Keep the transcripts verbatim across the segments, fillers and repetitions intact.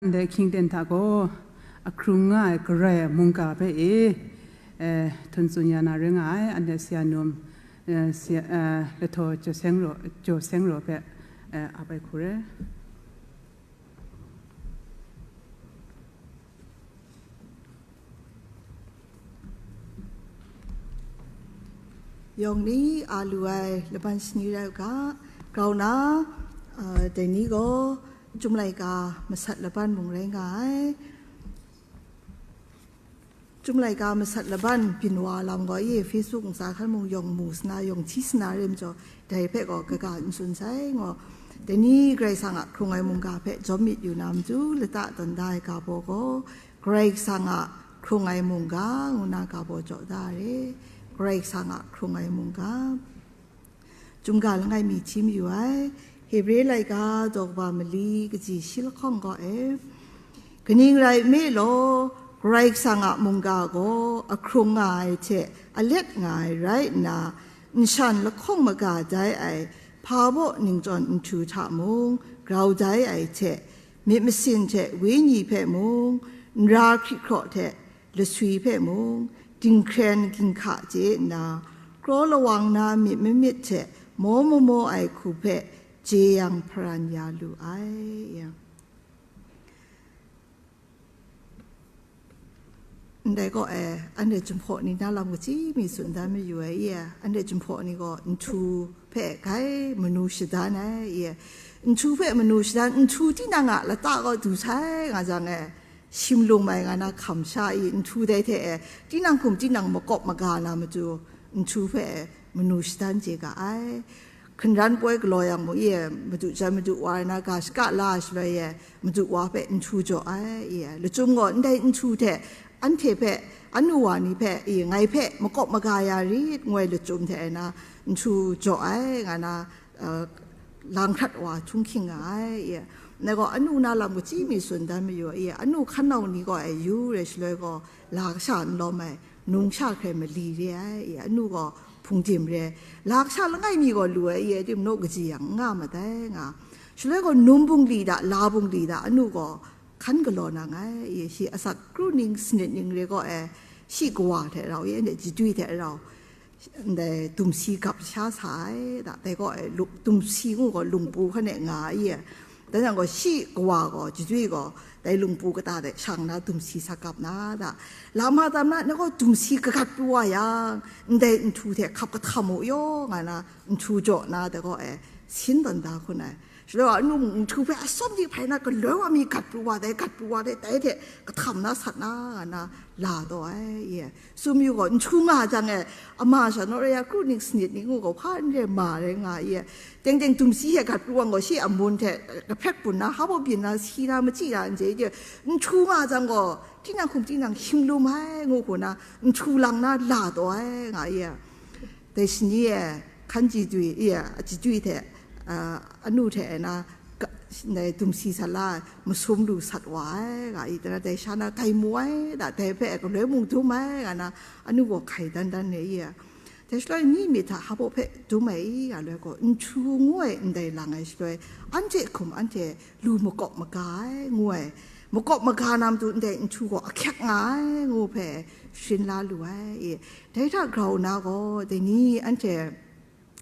Ndai hkying ten hta gaw, a hkrung nga ai Karai a mungga hpe e, eh, htung tsun ya na rai nga ai, anhte Sara Num, eh, Sara, eh, Lahtaw Jaw Seng Raw, Jaw Seng Raw hpe, eh, ap ai hku re. Yawng ni a lu ai laban shani rai u ga, grau na, eh, dai ni gaw, Chyum laika masat laban mung rai nga ai. Chyum laika masat laban byin wa lam gaw, e Facebook ntsa hkan mung yawng mu sana, yawng hti sana re majaw, dai hpe gaw kaga n tsun sai ngaw. Dai ni Karai Kasang a hkrung ai mungga hpe jawm myit yu na matu, lata tawn da ai ga baw gaw, Karai Kasang a hkrung ai mungga ngu na ga baw jaw da re. Karai Kasang a hkrung ai mungga. Chyum ga langai mi hti mayu ai. Hebre laika daw kaba mali kaji shi lahkawng gaw e. Kaning rai nme law, Karai Kasang a mungga gaw a hkrung nga ai hte a let nga ai rai nna, nshan lahkawng maga dai ai hpa baw ningchyawn nhtu hta mung grau dai ai hte, myit masin hte wenyi hpe mung, nra hkrit hkraw hte laswi hpe mung, dinghkren ginhka chye nna, kraw lawang na myit mamyit hte maw mamaw ai hku hpe jeyang hparan ya lu ai. Ndai gaw e, anhte Jinghpaw ni na lam kaji mi tsun dan mayu ai, i e, anhte Jinghpaw ni gaw nhtu hpe grai manu shadan ai, i e, nhtu hpe manu shadan, nhtu tinang a lata gaw du sai nga jang e, shim lung mai nga na hkam sha i, nhtu dai hte e, tinang hkum tinang makawp maga na matu, nhtu hpe e, manu shadan chye ga ai. Hkungran poi galaw yang mung, i e, madu jan madu wa ai na ga shaka la ai shaloi e, madu wa hpe nhtu jaw ai, i e, lachyum gaw ndai nhtu hte anhte hpe, anu wa ni hpe, i e, ngai hpe makawp maga ya rit, ngu ai lachyum hte e na, nhtu jaw ai, nga na, eh, lang hkrat wa htung hkying nga ai, i e. Ngai gaw anu na lam kaji mi tsun dan mayu, i e, anu hkan nau ni gaw e yu re shaloi gaw, la kasha n lawm ai, nung sha hkrai mali re ai, i e, anu gaw hpungdim re ai, la kasha langai mi gaw lu ai, i e, tim naw kaji yang n nga mat ai, nga. Shaloi gaw num bungli da, la bungli da, anu gaw hkan galaw na nngai, i e, shi asak kru ning sanit ning re gaw e, shi kawa hte rau, i e, ndai jadwi hte rau, ndai dumsi gap sha sa ai, da, dai gaw e, lu-, dumsi ngu gaw lungpu hkan e nga, i e, dan yang gaw shi kawa gaw, jadwi gaw, dai lungpu kata de shang na dumsi sa gap na, da, lama tam na, na gaw dumsi kagat pru wa yang, ndai nhtu hte hkap kahtam u yaw, nga na, nhtu jaw na, dai gaw e, sin tawn da hkun ai. Shaloi wa, anu mung nhtu hpe atsawm di hpai na, galoi wa mi gat pru wa dai, gat pru wa dai, dai hte kahtam na sat na, nga na, la taw ai, i e. Tsun yu gaw, nhtu nga jang e, ama sha naw re ya, kru ning sanit ning ngu gaw, hpa n re ma rai nga, i e. Teng teng dumsi hte gat pru wa gaw, shi a mun hte, kahpret bun na, hpa baw byin na, si na, machyi na, n chye, i e. Nhtu nga jang gaw, tinang hkum tinang shim lum ai, ngu hku na, nhtu lang na, la taw ai, nga, i e. Dai shani e, hkan jadwi, i e, jadwi hte, a, anu hte e na, ga-, ndai dumsi sa la ai, masum lu sat wa ai, nga i, dai sha na grai mu ai, da, dai hpe galoi mung dum ai, nga na, anu gaw hkai dan dan re i e. Dai shaloi ni myit hta hpa baw hpe dum ai i, nga loi gaw, nhtu ngu ai ndai lang ai shaloi, anhte hkum anhte lu makawp maga ai, ngu ai, makawp maga na matu ndai nhtu gaw ahkyek nga ai, ngu hpe sharin la lu ai, i. Dai hta grau na gaw, dai ni anhte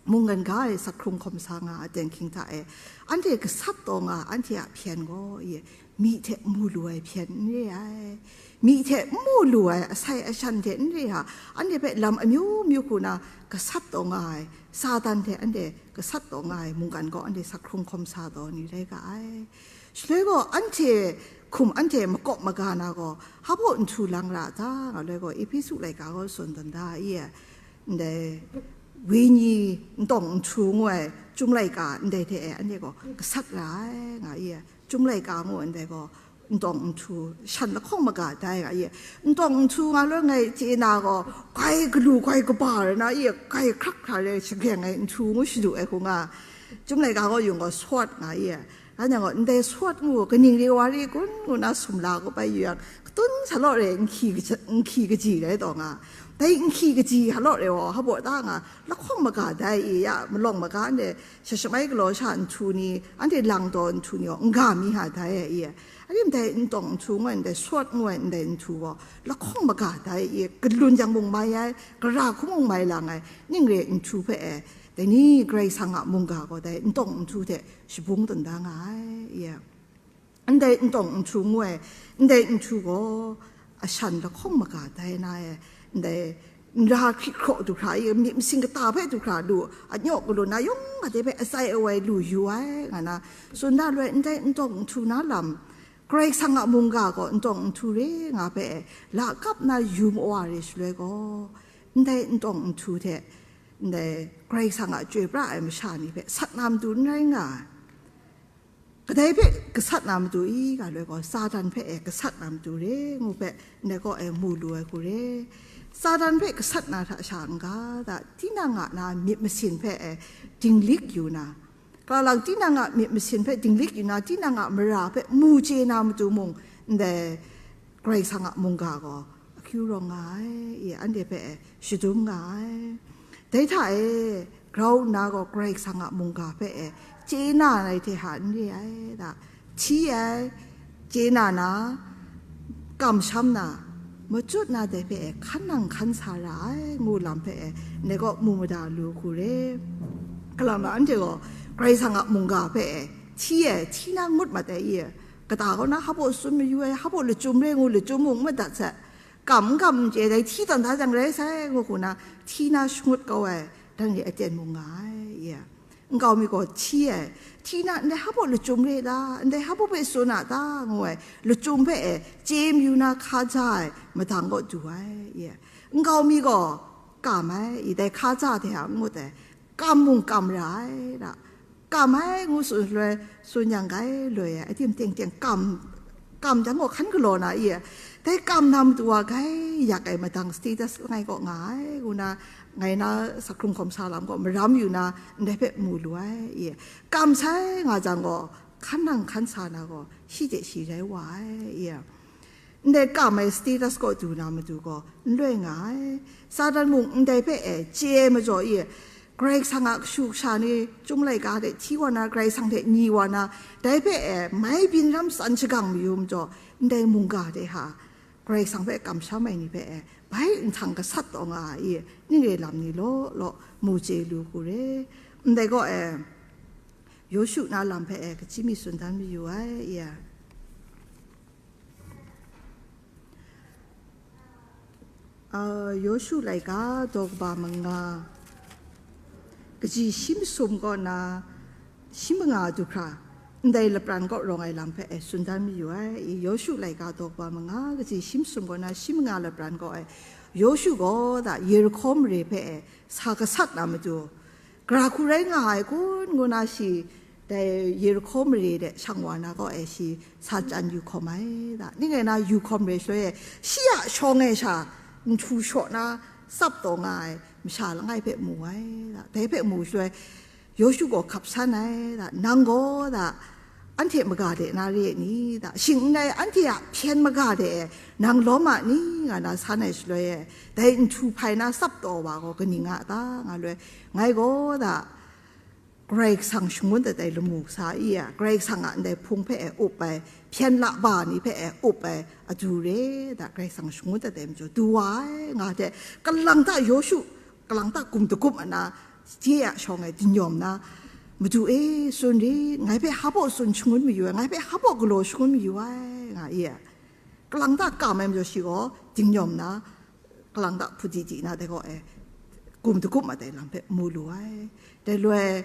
mungkan ga e sak hkrung hkawm sa nga ai teng hkying hta e, anhte gasat taw nga ai anhte a hpyen gaw, i, myi hte mu lu ai hpyen n re ai, myi hte n mu lu ai asai ashan hte n re ai, anhte hpe lam amyu myu hku na gasat taw nga ai, Satan hte anhte gasat taw nga ai mungkan gaw anhte sak hkrung hkawm sa taw ni rai ga ai. Shaloi gaw, anhte hkum anhte makawp maga na gaw, hpa baw nhtu lang ra a ta, nga loi gaw, Ehpesu laika gaw tsun dan da, i e, ndai, wenyi ntawng nhtu ngu ai, Chyum laika ndai hte e, anhte gaw gasat ra ai, nga i e, Chyum laika ngu ndai gaw, ntawng nhtu, shan lahkawng maga dai, nga i e, ntawng nhtu nga loi ngai chye na gaw, grai galu, grai kaba rai na, i e, grai hkrak hkra rai shagreng ai nhtu ngu shadu ai hku nga, Chyum laika gaw yung gaw sawt, nga i e, Anhte gaw, ndai sawt ngu, kaning re wa re kun, ngu na sumla kau bai yu yang, katun sa law re, nhki kaja-, nhki kaji rai taw nga. Dai nhki kaji halaw re wa, hpaw da nga, lahkawng maga dai i, ya malawng maga nde, sha shamai galaw sha nhtu ni, anhte lang taw nhtu ni, nga mi ha dai i, arim dai ntawng nhtu ngoi ndai, shawt ngoi ndai nhtu gaw, lahkawng maga dai i, galun jang mung mai ai, gara hku mung mai lang ai, ning re nhtu hpe e, dai ni Karai Kasang a mungga gaw dai ntawng nhtu hte shabung tawn da nga ai i. Ndai ntawng nhtu ngu ai, ndai nhtu gaw ashan lahkawng maga dai na e, ndai nra hkrit hkraw du hkra, myit masin kata hpe du hkra lu, anyawk galun na yawng a de hpe atsai awai lu yu ai, nga na tsun da loi, ndai ntawng nhtu na lam, Karai Kasang a mungga gaw ntawng nhtu re nga hpe lakap na yu ma wa re shaloi gaw, ndai ntawng nhtu hte ndai Karai Kasang a chyoi pra ai masha ni hpe sat na matu n rai nga ai. Kadai hpe gasat na matu i, ga loi gaw, Satan hpe e gasat na matu re, ngu hpe ndai kaw e mu lu ai hku re. Satan hpe gasat na hta sha n-ga da, tinang a na myit masin hpe e dinglik yu na, kalang tinang a myit masin hpe dinglik yu na, tinang a mara hpe mu chye na matu mung, ndai Karai Kasang a mungga gaw akyu rawng nga ai, i anhte hpe e shadum nga ai. Dai hta e, grau nna gaw Karai Kasang a mungga hpe e chye na ai hte hta n re ai da, hti ai, chye na na, kamsham na, machut na dai hpe e hkan nang hkan sa ra ai, ngu lam hpe e ndai kaw mu mada lu hku re. Kalang na anhte gaw Karai Kasang a mungga hpe e hti ai, hti na ngut mat ai i, kata kaw na hpaw tsun mayu ai, hpaw lachyum re ngu lachyum mung madat sai, kam n kam n chye dai, hti tawn da jang rai sai, ngu hku na hti na shangut kau ai, dan re aten mung nga ai, ya. Nkau mi gaw hti ai, hti na ndai hpaw lachyum re da, ndai hpaw hpe tsun a ta, ngu ai, lachyum hpe e chye mayu na hka ja ai, madang kaw du ai, ya. Nkau mi gaw kam ai, i dai hka ja hte a ngut ai, kam mung kam ra ai, da. Kam ai ngu tsun loi, tsun yang gai loi ai, adim teng teng kam, kam jang gaw hkan galaw na i, dai kam na matu wa gai yak ai madang status langai kaw nga ai, ngu na ngai na sakhrum hkawm sa lam kaw maram yu na, ndai hpe mu lu ai i, kam sai nga jang gaw, hkan nang hkan sa na gaw, shi hte shi rai wa ai i. Ndai kam ai status kaw du na matu gaw n loi nga ai. Satan mung ndai hpe e chye ai majaw i, Karai Kasang a kashu kasha ni, chyum laika hte hti wa na, Karai Kasang hte ni wa na, dai hpe e mai byin ram tsan shagang mayu majaw, ndai mungga hte hta Karai Kasang hpe kamsham ai ni hpe e bai nhtang gasat taw nga ai i, ning re lam ni law law mu chye lu hku re. Ndai kaw e, Yawshu na lam hpe e kachyi mi tsun dan mayu ai i. Yawshu laika daw kaba manga, kaji shi masum kaw na shi manga du hkra, ndai lapran kaw rawng ai lam hpe e tsun dan mayu ai. Yawshu laika daw kaba manga, kaji shi masum kaw na shi manga lapran kaw e, Yawshu gaw da Yerihko mare hpe e sa gasat na matu, gara hku rai nga ai kun, ngu na shi dai Yerihko mare de shang wa na kaw e shi sa chyan yu hkawm ai da. Ning ai na yu hkawm re shaloi e, shi a shawng e sha nhtu shaw na tsap taw nga ai masha langai hpe mu ai da. Dai hpe mu shaloi, Yawshu gaw hkap san ai da, nang gaw da, anhte maga de na re ai ni da, shing n rai anhte a hpyen maga de e nang lawm a ni, nga na san ai shaloi e, dai nhtu hpai na tsap taw wa gaw kaning a ta, nga loi, ngai gaw da, Karai Kasang shangun dat ai lamu sa i a, Karai Kasang a ndai hpung hpe e up ai, hpyen laba ni hpe e up ai, adu re da, Karai Kasang shangun dat ai majaw, du wa ai, nga hte, kalang ta Yawshu, kalang ta gum dagup ana, je a shawng e dinyawm na, Madu e, tsun rit, ngai hpe hpaw tsun shangun mayu ai, ngai hpe hpaw galaw shangun mayu ai, nga i a. Kalang ta kam ai majaw shi gaw, dinyawm na, kalang ta hpudi di na dai gaw e, gum dagup mat ai lam hpe mu lu ai. Dai loi,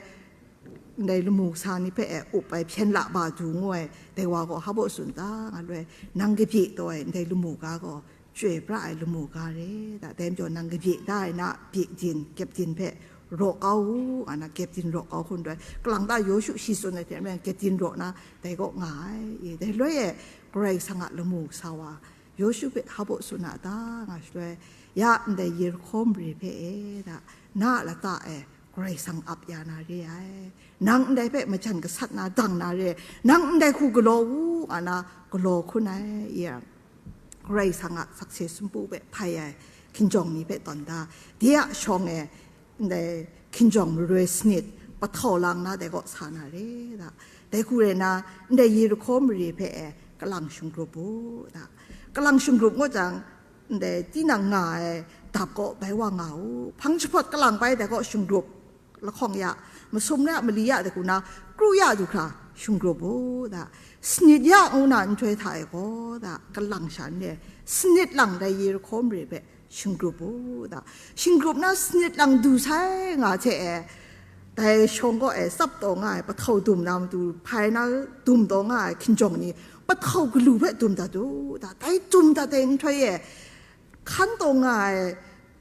ndai lamu sa ni hpe e up ai hpyen laba du ngu ai, dai wa gaw hpaw tsun ta, nga loi, nang kabye taw ai ndai lamu ga gaw, chyoi pra ai lamu ga re, da, dai majaw nang kabye da ai na, bye din, kyepdin hpe raw kau u, nga na, kyepdin raw kau hkun rai, kalang ta Yawshu shi tsun ai hte maren, kyepdin raw na, dai kaw nga ai, i, dai loi e, Karai Kasang a lamu sa wa, Yawshu hpe hpaw tsun a ta, nga shaloi, ya ndai Yerihko mare hpe e, da, na a lata e, Karai Kasang ap ya na re ai. Nang ndai hpe majan gasat na dang na re ai. Nang ndai hku galaw u, nga na galaw hkun ai, i a. Karai Kasang a sakse sumpu hpe hpai ai, hkinjawng ni hpe tawn da, de a shawng e, ndai hkinjawng maroi sanit pahtau lang na dai kaw sa na re da. Dai hku rai na, ndai Yerihko mare hpe e kalang shingrup u da. Kalang shingrup ngut jang, ndai tinang nga ai dap kaw bai wa nga u. Hpang jahpawt kalang bai dai kaw shingrup lahkawng ya, masum ya, mali ya dai hku na, kru ya du hkra shingrup u da. Sanit ya ngu na nhtoi hta e gaw da, kalang sha n re, sanit lang dai Yerihko mare hpe shingrup u da. Shingrup na sanit lang du sai nga hte e, dai shawng kaw e tsap taw nga ai, pahtau dum na matu hpai na dum taw nga ai hkinjawng ni, pahtau galu hpe dum dat u da. Dai dum dat ai nhtoi e, hkan taw nga ai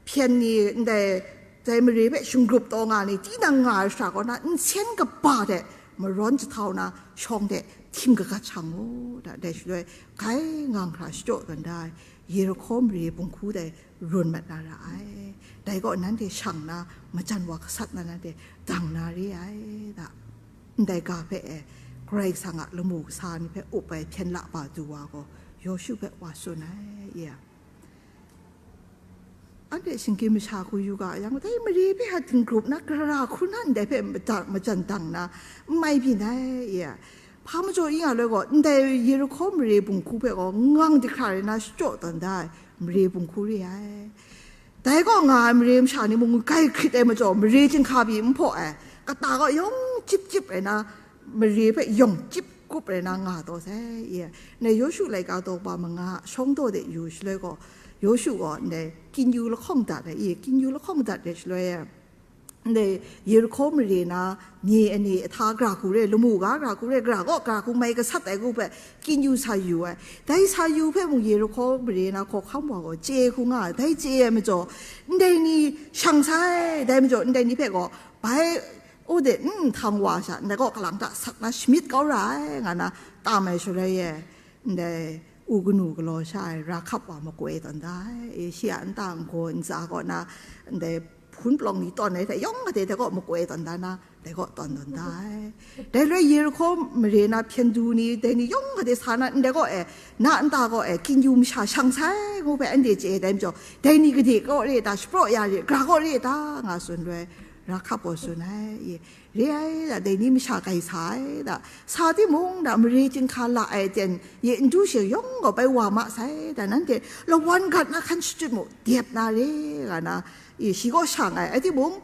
hpyen ni, ndai dai mare hpe shingrup taw nga ni, tinang nga ai shara kaw na nsen kaba hte marawn jahtau na shawng hte htim kagat shang u da. Dai shaloi, grai ngang hkra shachyaw tawn da ai Yerihko mare bunghku dai run mat na ra ai. Dai kaw nanhte shang na, majan wa gasat na nanhte dang na re ai da. Ndai ga hpe e, Karai Kasang a lamu kasa ni hpe up ai hpyen la ba du wa gaw, Yawshu hpe wa tsun ai, ya. Anhte shinggyim masha hku yu ga yang, dai mare hpe a htingrup na, gara hku na ndai hpe majan dang na, n mai byin ai, ya. Hpa majaw i nga loi gaw, ndai Yerihko mare bunghku hpe gaw ngang dihkra rai na shachyaw tawn da ai mare bunghku re ai. Dai kaw nga ai mare masha ni mung grai hkrit ai majaw, mare chyinghka pyi n hpaw ai, kata kaw yawng chyip chyip rai na, mare hpe yawng chyip kup rai na nga taw sai, i. Ndai Yawshu laika daw ba manga shawng daw de yu shaloi gaw, Yawshu gaw ndai kyin yu lahkawng dat ai, i, kyin yu lahkawng dat ai shaloi e, ndai Yerihko mare na nye ani ahta gara hku re, lamu ga gara hku re, gara gaw gara hku mai gasat ai hku hpe kyin yu sa yu ai. Dai sa yu hpe mung Yerihko mare na hkawhkam wa gaw chye hku nga ai. Dai chye ai majaw, ndai ni shang sai, dai majaw ndai ni hpe gaw, bai, u de, n htang wa sha, ndai kaw kalang hta sat na shamyit kau ra ai, nga na tam ai shaloi e, ndai u kanu galaw sha ai Rahkap wa makoi tawn da ai, shi a nta n-gaw ntsa kaw na, ndai hpun palawng ni tawn ai hte yawng gade dai kaw makoi tawn da na, dai kaw tawn tawn da ai. Dai loi Yerihko mare na hpyen du ni, dai ni yawng gade sa na, ndai kaw e, na nta kaw e, kyin yu masha shang sai ngu hpe anhte chye ai, dai majaw, dai ni gade kaw re ta, shapraw ya re, gara kaw re ta, nga tsun loi, Rahkap gaw tsun ai, i, re ai da, dai ni masha grai sa ai da, sa timung da, mare chyinghka la ai ten ye n du she yawng gaw bai wa ma sai da, nanhte lawan gat na hkan shachyut mu, dep na re, nga na, i, shi gaw shang ai, ai timung,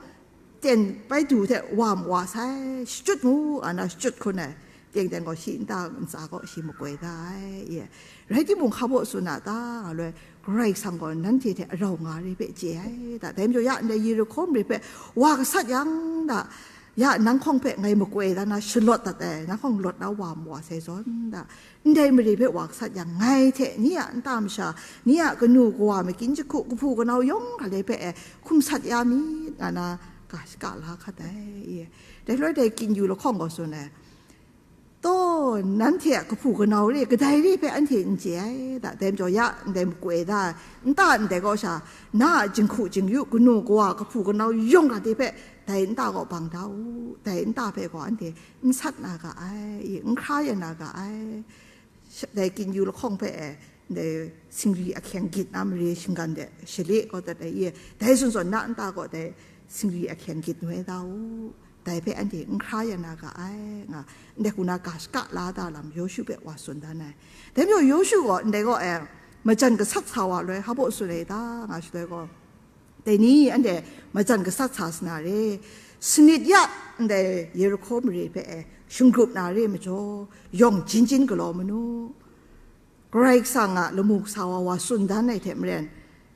ten bai du hte wa mu wa sai, shachyut mu, nga na shachyut hkun ai, teng teng gaw shi nta ntsa kaw shi makoi da ai, i. Rai timung, hka baw tsun a ta, nga loi, Karai Kasang gaw nanhte hte arau nga re hpe chye ai da. Dai majaw ya ndai Yerihko mare hpe wa gasat yang da, ya nang hkawng hpe ngai makoi da na shalawt dat ai, nang hkawng lawt na wa mu wa sai zawn da. Ndai mare hpe wa gasat yang, ngai hte ni a nta masha, ni a kanu kawa, makyin jahku, kahpu kanau yawng hkra le hpe e hkum sat ya mi, nga na ga shaka la hkat ai. Dai loi dai kyin yu lahkawng gaw tsun ai. Taw, nanhte a kahpu kanau re, kadai re hpe anhte n chye ai da, dai majaw ya ndai makoi da, nta ndai kaw sha, na a jinghku jingyu, kanu kawa, kahpu kanau yawng hkra de hpe, dai nta kaw bang da u, dai nta hpe gaw anhte n sat na ga ai, n hkra ya na ga ai. Dai kyin yu lahkawng hpe e, dai singri ahkyeng gyit na mare shinggan de shale kau dat ai, dai zawn zawn na nta kaw dai singri ahkyeng gyit noi da u, dai hpe anhte n hkra ya na ga ai, nga, ndai hku na ga shaka la da lam Yawshu hpe wa tsun dan ai. Dai majaw Yawshu gaw ndai kaw e, majan gasat sa wa loi, hpa baw tsun ai ta, nga shaloi gaw, dai ni anhte majan gasat sa sa na re, sanit ya ndai Yerihko mare hpe e shingrup na re majaw, yawng jin jin galaw manu. Karai Kasang a lamu kasa wa wa tsun dan ai hte maren,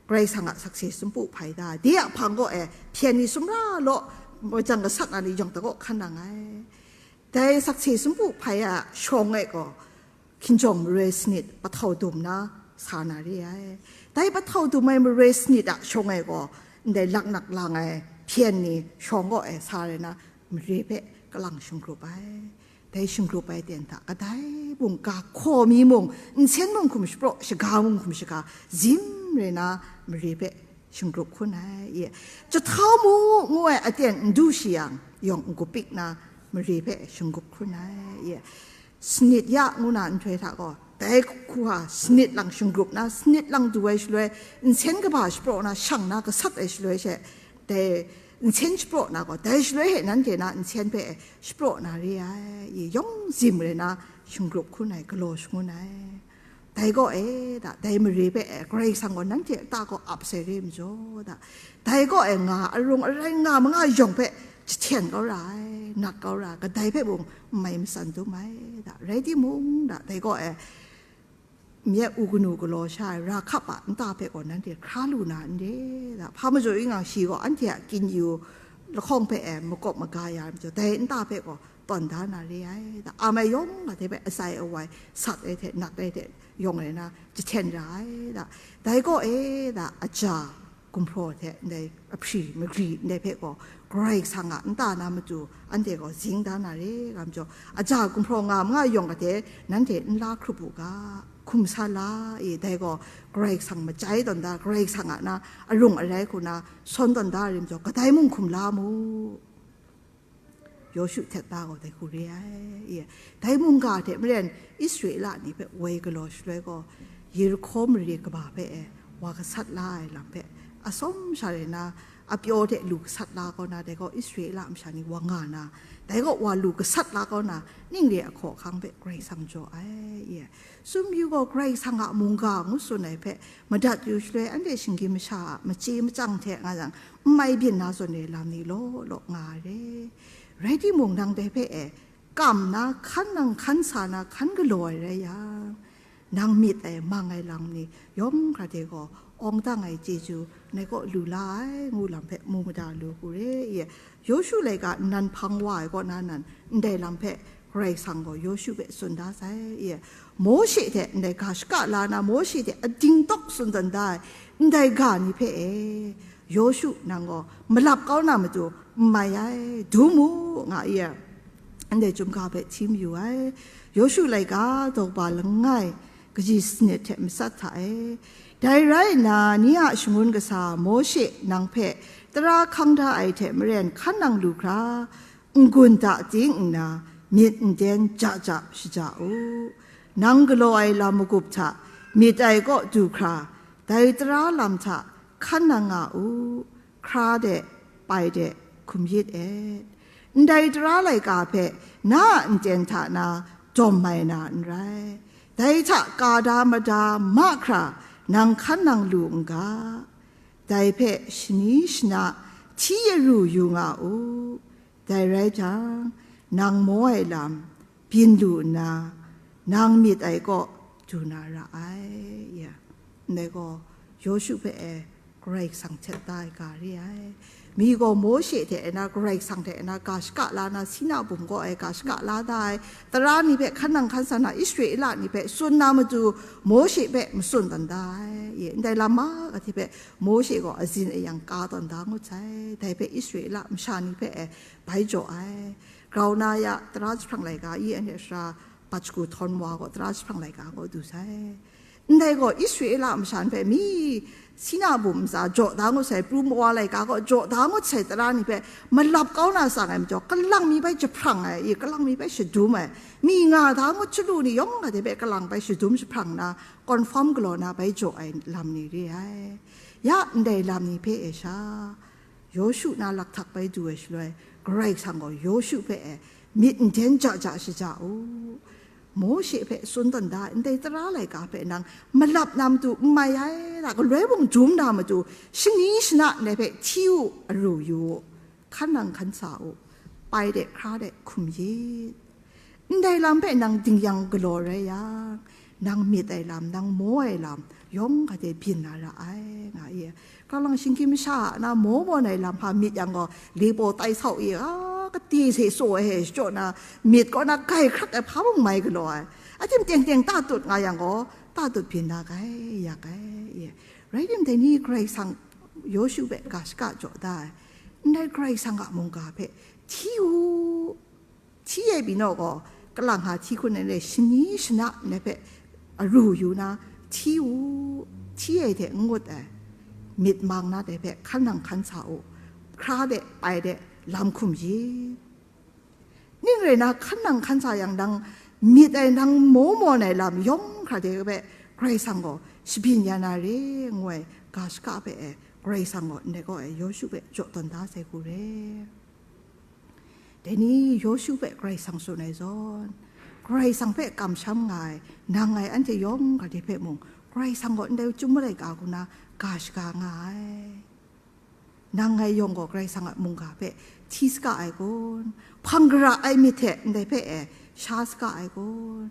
Karai Kasang a sakse sumpu hpai da, de a hpang kaw e hpyen ni sumra law, majan gasat na ni yawng da kaw hkan nang ai. Dai sakse sumpu hpai a shawng e gaw, hkinjawng maroi sanit pahtau dum na sa na re ai. Dai pahtau dum ai maroi sanit a shawng e gaw, ndai laknak lang ai hpyen ni shawng kaw e sa re na, mare hpe kalang shingrup ai. Dai shingrup ai ten hta kadai mung ga hkaw mi mung, nsen mung hkum shapraw, shaga mung hkum shaga, zim re na mare hpe shingrup hkun ai, i. Jahtau mu ngu ai aten n du shi yang, yawng n gupik na mare hpe shingrup hkun ai, i. Sanit ya ngu na nhtoi hta gaw, Dai hku hta sanit lang shinggrup na, sanit lang du ai shaloi, nsen kaba shapraw na, shang na gasat ai shaloi she, dai nsen shapraw na gaw, dai shaloi he nanhte na nsen hpe shapraw na re ai, i yawng zim rai na, shinggrup hkun ai, galaw shangun ai. Dai gaw e, da, dai mare hpe e, Karai Kasang gaw nanhte a ta gaw ap sai re majaw, da, dai gaw e, nga arung arai nga manga yawng hpe jahten kau ra ai, nat kau ra ai, kadai hpe mung n mai matsan dum ai, da, rai timung, da, dai gaw e, myit u kanu galaw sha ai Rahkap a nta hpe gaw nanhte hkra lu na n re, da, hpa majaw ing yang shi gaw anhte a kingyu lahkawng hpe e makawp maga ya ai majaw, dai nta hpe gaw tawn da na re ai, da, a mai yawng a hte hpe atsai awai, sat ai hte, nat ai hte yawng rai na, jahten ra ai, da, dai gaw e, da, aja gumhpraw hte ndai ahpri magri ndai hpe gaw Karai Kasang a nta na matu anhte gaw zing da na re, ga majaw, aja gumhpraw nga manga yawng a hte nanhte n la hkrup u ga, hkum sa la, i, dai gaw Karai Kasang macai tawn da, Karai Kasang a na arung arai hku na sawn tawn da ai rim jaw, kadai mung hkum la mu. Yawshu htet da gaw dai hku re ai, i, dai mungga hte maren Israela ni hpe woi galaw shaloi gaw, Yerihko mare kaba hpe e wa gasat la ai lam hpe atsawm sha rai na, apyaw hte lu gasat la kau na, dai gaw Israela masha ni wa nga na, dai gaw wa lu gasat la kau na, ning re ahkaw ahkang hpe Karai Kasang jaw ai, i, sumyu gaw Karai Kasang a mungga ngu tsun ai hpe madat yu shaloi, anhte shinggyim masha a machye machyang hte nga yang, n mai byin na zawn re lam ni law law nga ai re. Rai timung, nang dai hpe e kam na, hkan nang hkan sa na, hkan galaw ai rai yang, nang myit ai, mang ai lam ni yawng hkra hte gaw awng dang ai chyeju ngai kaw lu la ai, ngu lam hpe mu mada lu hku re, i, Yawshu laika nnan hpang wa ai kaw na nan, ndai lam hpe Karai Kasang gaw Yawshu hpe tsun da sai, i, Mawshe hte ndai ga shaka la na, Mawshe hte ading tawk tsun tawn da ai ndai ga ni hpe e, Yawshu nang gaw malap kau na matu n mai ai, dum u, nga i, ndai chyum ga hpe hti mayu ai. Yawshu laika daw ba langai, kaji sanit hte matsat hta e. Dai rai nna, ni a shangun kasa Mawshe nang hpe tara hkang da ai hte maren hkan nang lu hkra, n-gun da ting nna, myit n den ja ja shaja u. Nang galaw ai lam magup hta myit ai kaw du hkra, dai tara lam hta hkan nang nga u, hkra de, pai de, hkum yit et. Ndai tara laika hpe na a nten hta na dawm mai na n rai. Dai hta ka da mada mahkra nang hkan nang lu n ga. Dai hpe shani shana hti aru yu nga u. Dai rai jang, nang maw ai lam byin lu nna, nang myit ai kaw du na ra ai, ya. Ndai gaw, Yawshu hpe e Karai Kasang htet da ai ga re ai. Mi gaw Mawshe hte e na, Karai Kasang hte e na, ga shaka la na, Sina bum kaw e ga shaka la da ai, tara ni hpe hkan nang hkan sa na, Israela ni hpe tsun na matu, Mawshe hpe matsun tawn da ai. Ye, ndai lam ma ga hte hpe Mawshe gaw azin ayang ka tawn da ngut sai. Dai hpe Israela masha ni hpe e bai jaw ai. Grau na ya, tara jahprang laika i, anhte sara bat shagu htawn wa gaw, tara jahprang laika gaw du sai. Ndai gaw Israela masha ni hpe mi Sina bum ntsa jaw da ngut sai, pru mawa laika gaw jaw da ngut sai tara ni hpe malap kau na tsang ai majaw, kalang mi bai jahprang ai, i, kalang mi bai shadum ai, mi nga da ngut chyalu ni yawng a de hpe kalang bai shadum jahprang na, confirm galaw na bai jaw ai lam ni re ai. Ya, ndai lam ni hpe e sha, Yawshu na lakhtak bai du ai shaloi, Karai Kasang gaw Yawshu hpe e myit n den ja ja shaja u. Mawshe hpe tsun tawn da, ndai tara laika hpe nang malap na matu n mai ai, da galoi mung jum na matu, shani shana ndai hpe hti u, aru yu u, hkan nang hkan sa u, pai de hkra de hkum yit. Ndai lam hpe nang dingyang galaw rai yang, nang myit ai lam, nang maw ai lam, yawng hkra de byin na ra ai, nga i. Kalang shinggyim masha a na maw mawn ai lam hpa myit yang gaw, lipo tai sau i, a, kati se tsaw ai he shachyaw na, myit kaw na gai hkrak ai hpa mung mai galaw ai. A tim teng teng ta tut nga yang gaw, ta tut byin na gai, yak ai, i. Rai tim, dai ni Karai Kasang Yawshu hpe ga shaka jaw da ai. Ndai Karai Kasang a mungga hpe hti u, hti ai pyi naw gaw, kalang hka hti hkun ai le shani shana ndai hpe aru yu na, hti u, hti ai hte n ngut ai, myit mang na dai hpe hkan nang hkan sa u, hkra de, pai de, lam hkum yit. Ning rai na, hkan nang hkan sa yang, nang myit ai, nang maw mawn ai lam yawng hkra de hpe Karai Kasang gaw shabyin ya na re, ngu ai ga shaka hpe e, Karai Kasang gaw ndai kaw e Yawshu hpe jaw tawn da sai hku re. Dai ni Yawshu hpe Karai Kasang tsun ai zawn, Karai Kasang hpe kamsham nga ai, nang ngai anhte yawng ga de hpe mung, Karai Kasang gaw ndai chyum malai ga hku na ga shaga nga ai. Nang ngai yawng gaw Karai Kasang a mungga hpe hti saga ai kun? Hpang gara ai myit hte ndai hpe e sha saga ai kun?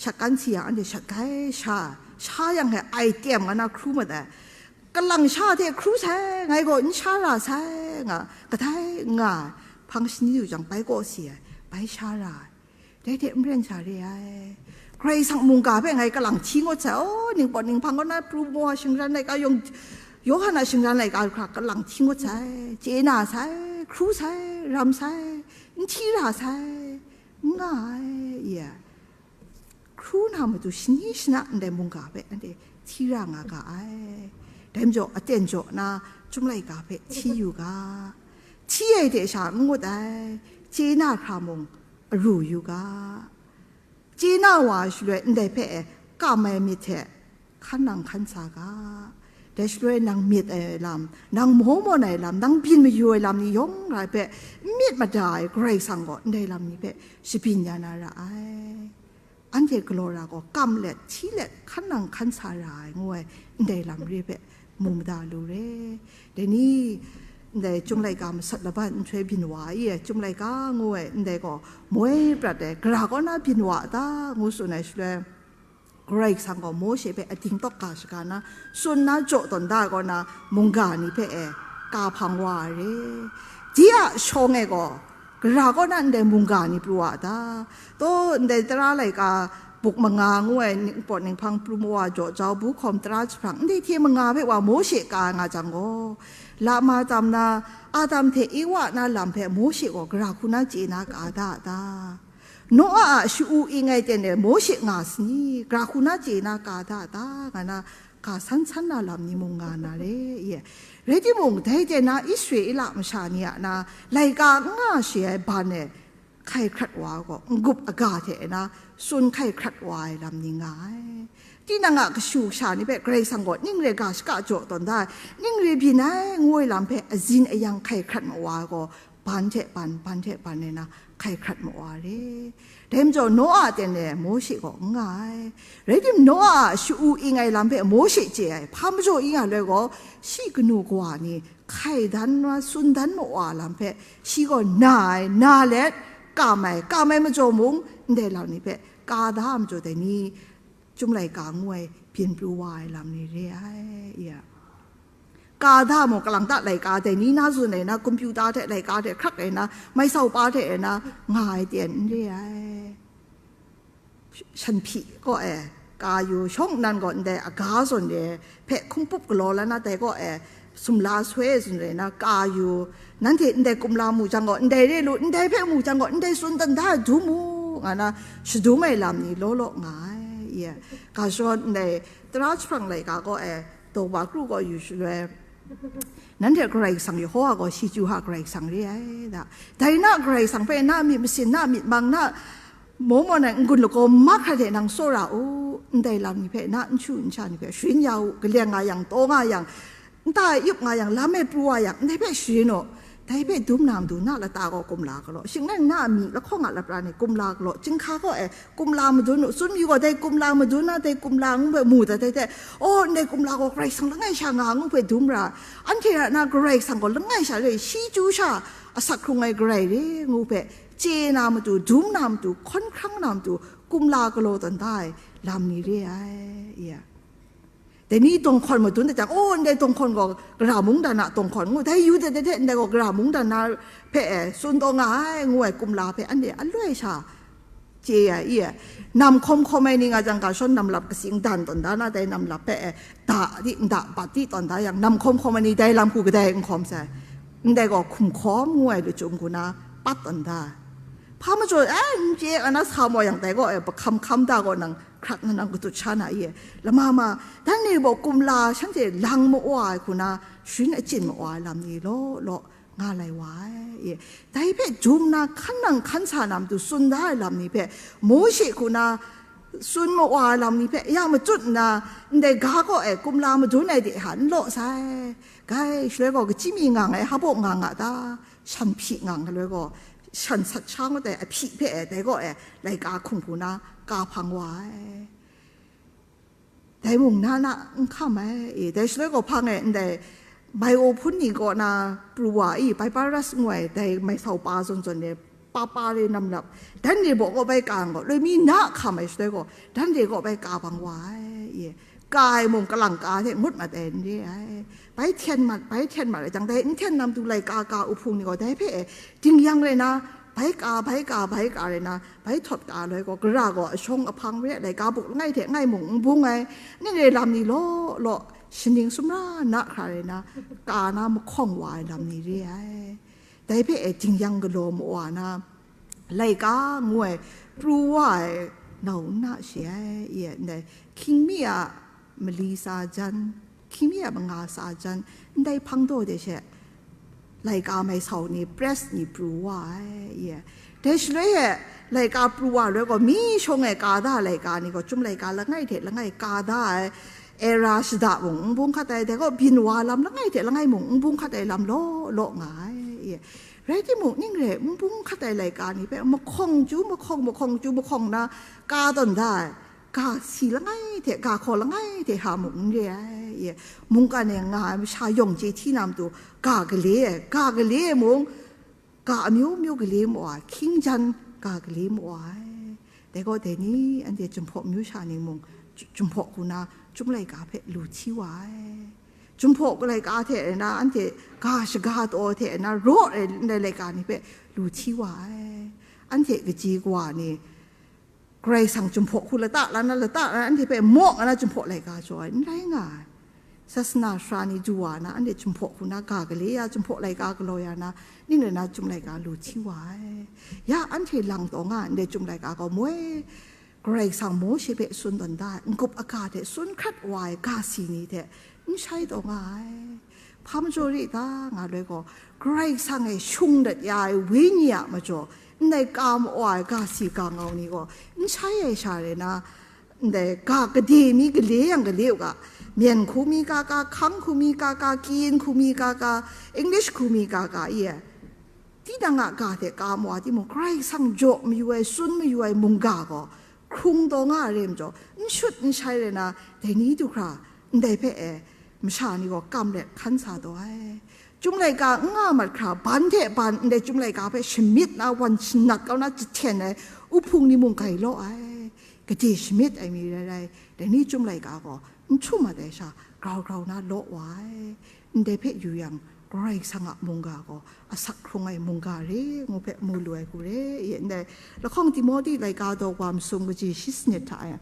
Shat kan si yang, anhte shat kai sha, sha yang he ai tem nga na hkru mat ai. Kalang sha hte hkru sai, ngai gaw n sha ra sai, nga, kadai n nga ai, hpang shani du jang, bai kaw si ai, bai sha ra ai. Dai hte maren sha re ai. Karai Kasang mungga hpe ngai kalang hti ngut sai, aw, ningpawt ninghpang kaw na pru mawa shingran laika yawng, Yawhan a shingran laika hkra kalang hti ngut sai, chye na sai, hkru sai, ram sai, n hti ra sai, n nga ai, ye. Hkru na matu shani shana ndai mungga hpe anhte hti ra nga ga ai. Dai majaw aten jaw na chyum laika hpe hti yu ga. Hti ai hte sha n ngut ai, chye na hkra mung aru yu ga. Chye na wa shaloi ndai hpe e kam ai myit hte hkan nang hkan sa ga. Dai shaloi nang myit ai lam, nang maw mawn ai lam, nang byin mayu ai lam ni yawng rai hpe n myit mada ai Karai Kasang gaw ndai lam ni hpe shabyin ya na ra ai. Anhte galaw ra gaw kam let, hti let, hkan nang hkan sa ra ai, ngu ai ndai lam re hpe mu mada lu re. Dai ni, ndai Chyum Laika masat laban nhtoi byin wa ai, Chyum Laika ngu ai ndai gaw moi prat ai, gara kaw na byin wa a ta, ngu tsun ai shaloi, Karai Kasang gaw Mawshe hpe ading tawk ga shaga na, tsun na jaw tawn da ai kaw na, mungga ni hpe e ka hpang wa ai re. Dai a shawng e gaw, gara kaw na ndai mungga ni pru wa a ta? Taw, ndai tara laika buk manga ngu ai ningpawt ninghpang pru mawa jaw jau bu hkawm tara jahprang, ndai hte manga hpe wa Mawshe ka ai nga jang gaw, lama tam na, Adam hte Ewa na lam hpe Mawshe gaw gara hku na chye na ka da a ta? Noa a sha-u ing ai ten e Mawshe nga sani, gara hku na chye na ka da a ta? Nga na, ga san san na lam ni mung nga na re, ye. Rai timung, dai ten na Israela masha ni a na laika n nga shi ai ban e hkai hkrat wa ai gaw, n-gup aga hte na tsun hkai hkrat wa ai lam ni nga ai. Tinang a kashu kasha ni hpe Karai Kasang gaw ning re ga shaka jaw tawn da ai, ning re byin ai ngu ai lam hpe azin ayang hkai hkrat ma wa ai gaw, ban hte ban, ban hte ban e na hkai hkrat ma wa ai re. Dai majaw, Noa ten e Mawshe gaw n nga ai. Rai tim, Noa a sha-u ing ai lam hpe Mawshe chye ai, hpa majaw ing a loi gaw, shi kanu kawa ni hkai dan na, tsun dan ma wa ai lam hpe, shi gaw na ai, na let, kam ai, kam ai majaw mung, ndai lam ni hpe ka da ai majaw, dai ni, Chyum Laika ngu ai byin pru wa ai lam ni re ai, ya. Ka da mung, kalang ta laika dai ni na tsun ai na, kompyuta hte laika hte hkrak ai na, mai sau pa hte ai na, nga ai ten n re ai. Shanhpyi kaw e, ka yu, shawng nnan gaw ndai aga zawn re hpe hkungpup galaw la na, dai kaw e, sumla soi ai zawn re na, ka yu, nanhte ndai kumla mu jang gaw, ndai re lu, ndai hpe mu jang gaw, ndai tsun dan da ai dum u, nga na, shadum ai lam ni law law nga ai, ye. Ga shadawn ndai tara jahprang laika kaw e, daw wa kru kaw yu shaloi, nanhte Karai Kasang Yehowa gaw shi chyu hta Karai Kasang re ai da. Dai na Karai Kasang hpe na myit masin, na myit mang, na maw mawn ai n-gun lagaw mahkra hte nang tsawra u, ndai lam ni hpe na n shu n sha ni hpe sharin ya u, kaleng nga yang, taw nga yang, nta e yup nga yang, lam e pru wa yang, ndai hpe sharin u. Dai hpe dum na matu na lata gaw kumla galaw, shing rai nna a myi lahkawng a lapra ni kumla galaw, chyinghka kaw e kumla madun u, tsun yu gaw dai kumla madun na, dai kumla ngu hpe mu dat ai hte, aw, ndai kumla gaw Karai Kasang langai sha nga ngu hpe dum ra, anhte ra na Karai Kasang gaw langai sha re, shi chyu sha asak hkrung ai Karai re ngu hpe chye na matu, dum na matu, hkawn hkrang na matu, kumla galaw tawn da ai lam ni re ai, ya. Dai ni dawng hkawn madun dat jang, aw, ndai dawng hkawn gaw gara mungdan a dawng hkawn ngu, dai yu dat dat hte ndai gaw gara mungdan na hpe e tsun taw nga ai, ngu ai kumla hpe anhte aloi sha chye ai, i e. Nam hkawm hkawm ai ni nga jang, ga shadawn nam lap katsing dan tawn da na, dai nam lap hpe e da di, nda bat di tawn da yang, nam hkawm hkawm ai ni dai lam hku kadai n hkawm sai, ndai gaw hkum hkawm ngu ai lachyum hku na pat tawn da ai. Hpa majaw, ai, n chye, a na sa maw yang, dai gaw e, bahkam hkam da gaw nang hkrat na nang katut sha na i? Lama ma, dan ni gaw kumla shanhte lang ma-, wa ai hku na, sharin achyin ma-, wa ai lam ni law law nga lai wa ai, i? Dai hpe dum na, hkan nang hkan sa na matu tsun da ai lam ni hpe, Mawshe hku na, Tsun mawa ai lam ni hpe ya machut nna, ndai ga kaw e kumla madun ai de hta n law sai. Gai shaloi gaw, kachyi mi nga ai, hpa baw nga nga ta, shan hpyi nga nga loi gaw, shan sat sha ngut ai ahpyi hpe e, dai kaw e laika hkunggu na ka hpang wa ai. Dai mung na na n hkam ai, e, dai shaloi gaw hpang e ndai mai o hpun ni kaw na pru wa i, Bible ras ngu ai, dai mai sau pa zawn zawn e, pa pa re nam lap, dan re baw kaw bai ka nga, loi mi na hkam ai shaloi gaw, dan re kaw bai ka bang wa ai, e, ka ai mung kalang ka hte ngut mat ai n re ai. Bai hten mat, bai hten mat ai jang, dai n hten nam tu laika ka uhpung ni gaw, dai hpe e ding yang rai na, bai ka, bai ka, bai ka rai na, bai htawt ka ai loi gaw, gara gaw ashawng ahpang re ai, laika buk langai hte langai mung n bung ai, ning re lam ni law law, shaning sumra na hkra rai na, ka na mahkawng wa ai lam ni re ai. Dai hpe e ding yang galaw mawa na, laika ngu ai pru wa ai nau n na shi ai, ye ndai hkying mi a mali sa jan, hkying mi a manga sa jan, ndai hpang daw de she, laika mai sau ni, press ni pru wa ai, ye. Dai shaloi e, laika pru wa loi gaw, mi shawng e ka da ai laika ni gaw, Chyum laika langai hte langai ka da ai, era shada mung n bung hkat ai, dai gaw byin wa lam langai hte langai mung n bung hkat ai lam law law nga ai, ye. Rai timung, ning re n bung hkat ai laika ni hpe mahkawng chyu, mahkawng, mahkawng chyu, mahkawng na ka tawn da ai, ga si langai hte, ga hkaw langai hte hta mung n re ai, ye. Mungkan e nga ai masha yawng chye hti na matu, ga gale ai, ga gale ai mung, ga amyu myu gale mawa ai, hkying jan ga gale mawa ai. Dai gaw, dai ni anhte Jinghpaw amyu sha ni mung, Ju-, Jinghpaw hku na Chyum laika hpe lu hti wa ai. Jinghpaw laika hte na anhte ga shaga taw hte na raw ai ndai laika ni hpe lu hti wa ai. Anhte kaji kawa ni, Karai Kasang Jinghpaw hku lata la na, lata la na, anhte hpe maw nga na Jinghpaw laika jaw ai, n rai nga ai. Sasana sara ni du wa na, anhte Jinghpaw hku na ga gale ya, Jinghpaw laika galaw ya na, ning rai na Chyum laika lu hti wa ai. Ya anhte lang taw nga ai ndai Chyum laika gaw moi, Karai Kasang Mawshe hpe tsun tawn da ai, n-gup aga hte tsun hkrat wa ai ga si ni hte n shai taw nga ai. Hpa majaw re ta nga loi gaw, Karai Kasang e shung dat ya ai Wenyi a majaw, ndai ka mawa ai ga si ga ngau ni gaw n shai ai sha rai na, ndai ga gade mi gale yang gale u ga, Myen hku mi ka ka, Hkang hku mi ka ka, Kayin hku mi ka ka, English hku mi ka ka, i e, tinang a ga hte ka mawa timung, Karai Kasang jaw mayu ai, tsun mayu ai mungga gaw, hkrung taw nga ai re majaw, n shut n shai rai na, dai ni du hkra, ndai hpe e, masha ni gaw kam let hkan sa taw ai. Chyum laika n nga mat hkra, ban hte ban ndai Chyum laika hpe shamyit na, wan shanat kau na, jahten ai uhpung ni mung gai law ai. Gade shamyit ai mi rai rai, dai ni Chyum laika gaw n htum mat ai sha, grau grau na law wa ai. Ndai hpe yu yang, Karai Kasang a mungga gaw asak hkrung ai mungga re ngu hpe mu lu ai hku re, ye ndai lahkawng Timote laika daw wa masum kaji shi sanit hta e,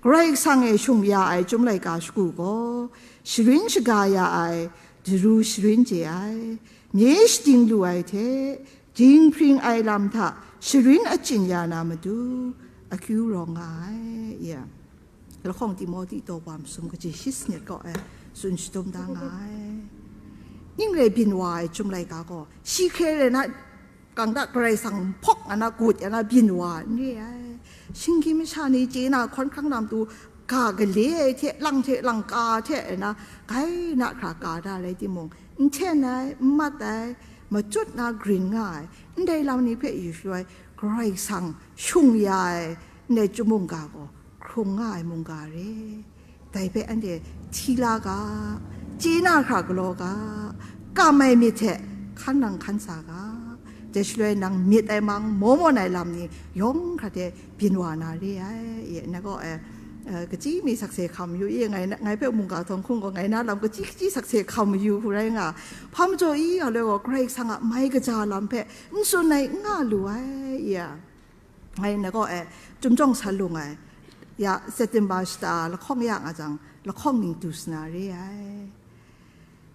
Karai Kasang e shung ya ai Chyum laika shagu gaw, sharin shaga ya ai, daru sharin chye ai, nye shading lu ai hte, dinghpring ai lam hta sharin achyin ya na matu, akyu rawng nga ai, ya. Lahkawng Timote daw wa masum kaji shi sanit kaw e tsun shadum da nga ai. Ning rai byin wa ai Chyum laika gaw, shi hkre rai na, kang da Karai Kasang hpawk nga na, gut ya na byin wa n re ai. Shinggyim masha ni chye na hkawn hkrang na matu, ga gale ai hte, lang hte lang ka hte rai na, gai na hkra ka da rai timung, n hten ai, n mat ai, machut na grin nga ai, ndai lam ni hpe yu shaloi, Karai Kasang shung ya ai, ndai Chyum mungga gaw hkrung nga ai mungga re. Dai hpe anhte hti la ga, chye na hkra galaw ga, kam ai myit hte hkan nang hkan sa ga, dai shaloi nang myit ai mang, maw mawn ai lam ni yawng hkra hte byin wa na re ai, ye, na gaw, eh, eh, kachyi mi sakse hkam yu, ye, ngai na, ngai hpe mungga htawng hkung gaw, ngai na lam kachyi kachyi sakse hkam yu hku rai nga, hpa majaw i nga loi gaw, Karai Kasang a mai kaja lam hpe n tsun ai, n nga lu ai, ya. Ngai na gaw, eh, Chyum jawng sa lung ai, ya, September shata lahkawng ya nga jang, lahkawng ning du sa na re ai.